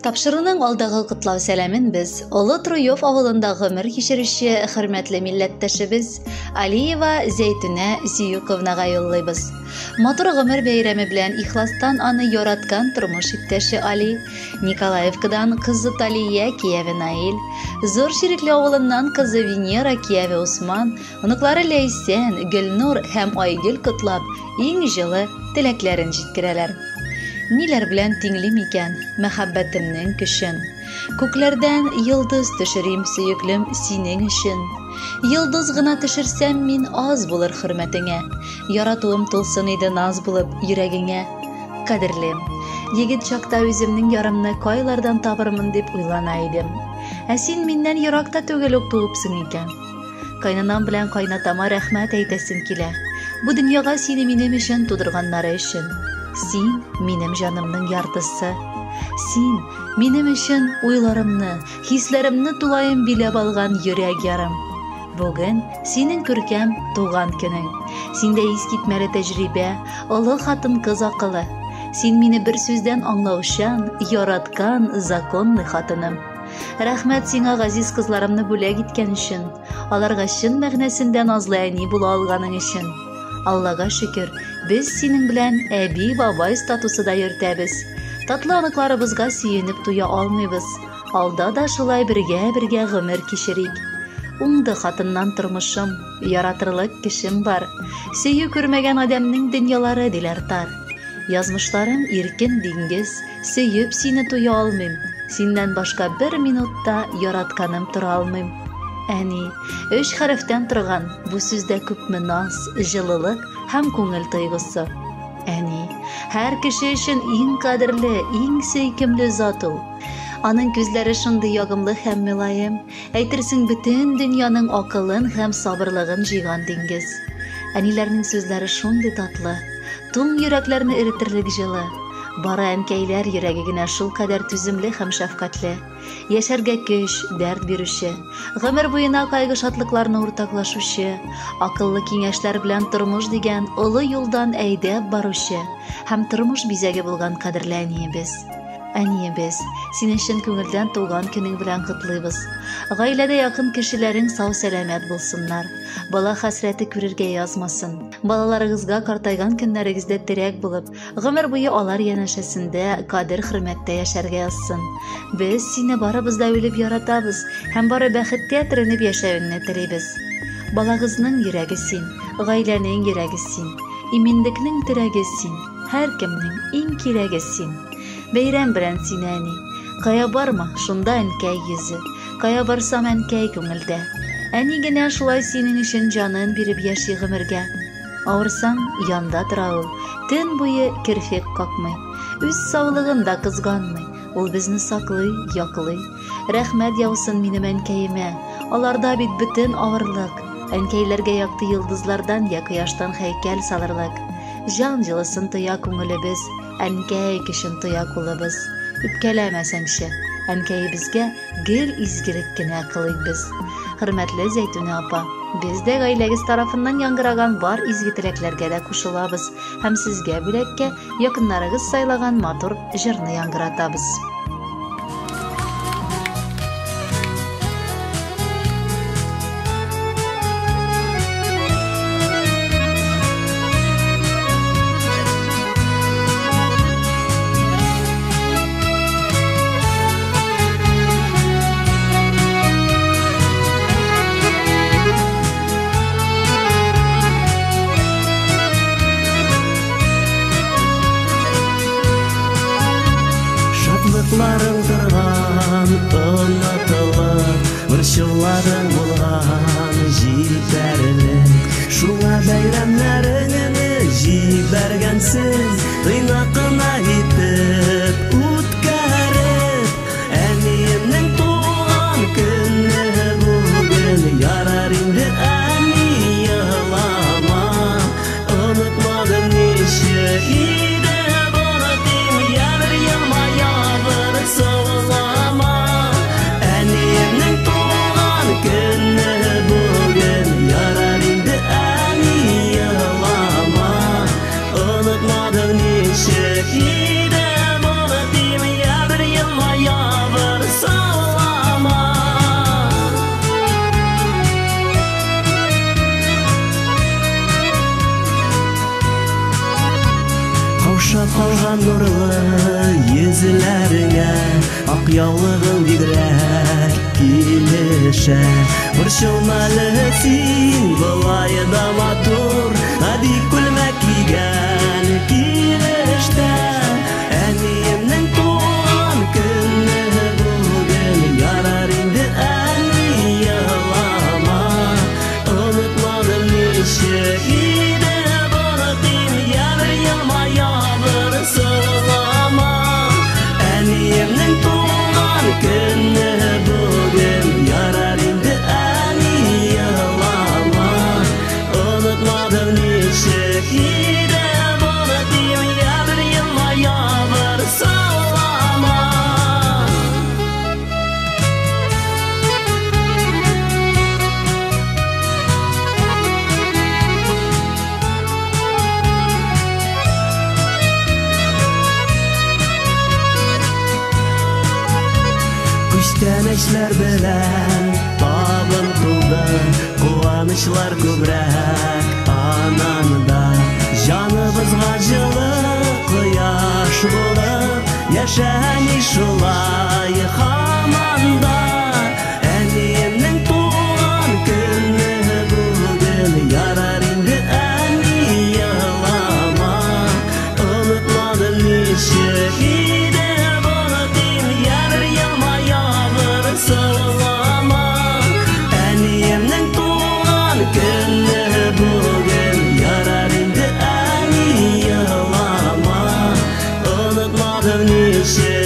Тапшыруның алдагы котлау сәламен без Олы Труев авылында гомер кичерүче хөрмәтле милләттәшебез Алиева Зәйтүнә Зиюковнага юллыйбыз. Матур гомер бәйрәме белән ихластан аны яраткан тормыш иптәше Али, Николаевкадан кызы Талия, кияве Наил, Зур Чирекле авылыннан кызы Венера, кияве Усман, оныклары Ләйсән, Гөлнур һәм Айгөл котлап, иң җылы теләкләрен җиткерәләр. Ниләр белән тиңлим икән мәхәббәтемнең көчен? Күкләрдән йолдыз төшерим, сөеклем, синең өчен. Йолдыз гына төшерсәм мин аз булыр хөрмәтеңә. Яратуым тулсын иде наз булып йөрәгеңә. Кадерлем, егет чакта үземнең ярымны кайлардан табырмын дип уйлана идем. Ә син миннән ерак та түгел үк туыпсың икән. Кайнанам белән кайнатама рәхмәт әйтәсем килә. Бу дөньяга сине минем өчен тудырганнары өчен. Син минем җанымның яртысы. Син минем өчен уйларымны, хисләремне тулаем биләп алган йөрәк ярым. Бүген синең күркәм туган көнең. Синдә искитмәле тәҗрибә, олы хатын-кыз акылы. Син мине бер сүздән аңлаучан, яраткан законный хатыным. Рәхмәт сиңа газиз кызларымны бүләк иткән өчен, аларга чын мәгънәсендә назлы әни була алганың өчен. Аллага шөкер, без синең белән әби-бабай статусы да йөртәбез. Татлы оныкларыбызга сөенеп туя алмыйбыз. Алда да шулай бергә-бергә гомер кичерик. Уңды хатыннан тормышым, яратырлык кешем бар. Сөю күрмәгән адәмнең дөньялары диләр тар. Язмышларым иркен диңгез, сөеп сине туя алмыйм. Синнән башка бер минутта яратканым тора алмыйм. Әни, өч хәрефтән торган бу сүздә күпме наз, җылылык һәм күңел тойгысы. Әни, һәр кеше өчен иң кадерле, иң сөйкемле зат ул. Аның күзләре шундый ягымлы һәм мөлаем, әйтерсең бөтен дөньяның акылын һәм сабырлыгын җыйган диңгез. Әниләрнең сүзләре шундый татлы, туң йөрәкләрне эретерлек җылы. Бары әнкәйләр йөрәге генә шулкадәр түземле һәм шәфкатьле. Яшәргә көч, дәрт бирүче, гомер буена кайгы-шатлыкларны уртаклашучы, акыллы киңәшләр белән тормыш дигән олы юлдан әйдәп баручы һәм тормыш бизәге булган кадерле әниебез. Әниебез, сине чын күңелдән туган көнең белән котлыйбыз. Гаиләдә якын кешеләрең сау-сәламәт булсыннар. Бала хәсрәте күрергә язмасын. Балаларыгызга картайган көннәрегездә терәк булып, гомер буе алар янәшәсендә кадер-хөрмәттә яшәргә язсын. Без сине барыбыз да үлеп яратабыз һәм бары бәхеткә төренеп яшәвеңне телибез. Балагызның йөрәге син, гаиләнең йөрәге син, иминлекнең терәге син, һәркемнең иң кирәге син. Бәйрәм белән сине, әни. Кая барма, шунда әнкәй йөзе. Кая барсам, әнкәй күңелдә. Әни генә шулай синең өчен җанын биреп яши гомергә. Авырсаң, янда тора ул. Төн буе керфек какмый. Үз саулыгын да кызганмый. Ул безне саклый, яклый. Рәхмәт яусын минем әнкәемә. Аларда бит бөтен авырлык. Әнкәйләргә якты йолдызлардан я кояштан һәйкәл салырлык. Җан җылысын тоя күңелебез, әнкәй көчен тоя кулыбыз. Үпкәләмәсәңче, әнкәебезгә гел изгелек кенә кылыйк без. Хөрмәтле Зәйтүнә апа, без дә гаиләгез тарафыннан яңгыраган бар изге теләкләргә дә кушылабыз һәм сезгә бүләккә якыннарыгыз сайлаган матур җырны яңгыратабыз. Шатлыкларың торган онытылып, борчуларың булган җитәрлек. Шуңа бәйрәмнәреңне җибәргәнсең, тыйнак кына итеп үткәреп. Әниемнең туган көне бүген, ярар инде әни елама. Онытмадым ничек иде бары дим, ябыр елмая, бер саулама. Әниемнең туган көне бүген, ярар инде әни елама. Онытмадым ничек иде бары яулыгың бигрәк килешә. Борчылма әле син, болай да матур, гади күлмәк кигән килештә. Әниемнең туган көне бүген, ярар инде әни елама. Онытмадым ничек иде онытыйм, я бер елмая, бер сылама. Әниемнең туган көне бүген, ярар инде әни елама. Онытмадым ничек иде онытыйм, я бер елмая, бер сылама. Күчтәнәчләр белән табын тулды, куанычлар күбрәк ананда. Җаныбызга җылы кояш булып, яшә әни шулай һаман да. Әниемнең туган көне бүген, ярар инде әни елама. Онытмадым ничек иде онытыйм, я бер елмая, бер сылама. Әниемнең туган көне бүген, ярар инде әни елама. Онытмадым ничек